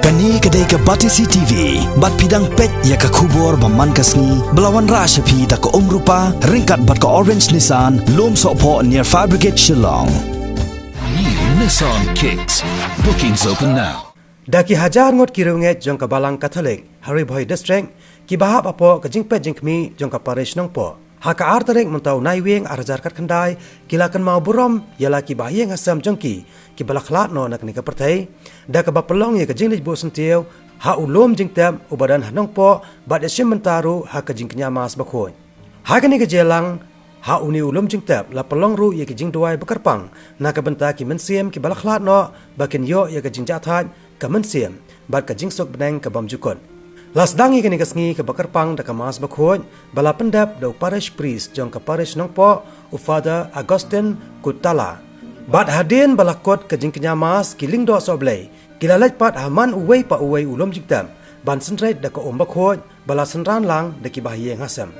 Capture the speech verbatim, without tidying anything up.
Kane ka dei ka Batesi T V, bad phi dang peit ïa ka khubor ba man ka sngi, ba la wanrah sha phi da ka Umrupa, ryngkat bad ka Orange Nissan, Lumsohphoh near Fire Brigade Shillong. New Nissan Kicks. Bookings open now. Da ki hajar ngut ki riewngeit jong ka Balang Katholik ha Ri Bhoi District, ki ba hap hapoh ka jingpeit jingkhmih jong ka Parish Nongpoh, ha ka ar tarik mynta u Naiwieng ar hajar khatkhyndai, ki la kynmaw burom ïa la ki bahaïing hasem jong ki, ki ba la khlad noh na kane ka pyrthei, da kaba pynlong ïa ka jingleit buh syntiew ha u lum jingtep uba don ha Nongpoh, bad ïashim bynta ruh ha ka jingkñia Mass bakhuid. Ha kane ka jingïalang ha une u lum jingtep, la pynlong ruh ïa ka jingduwai bakyrpang na ka bynta ki mynsiem ki ba la khlad noh, ba kin ïoh ïa ka jingjahthait, ka mynsiem, bad ka jingsuk bneng ka bymjukut. La sdang ïa kane ka sngi kaba kyrpang da ka Mass bakhuid, ba la pyndep da u Parish Priest jong ka Parish Nongpoh, u Father Augustine Kutala. Bad hadien ba la kut ka jingkñia Mass, ki lyngdoh sohblei ki la leit pat ha man uwei pa uwei u lum jingtep, ban synreit da ka um bakhuid ba la synran lang da ki bahaïing hasem.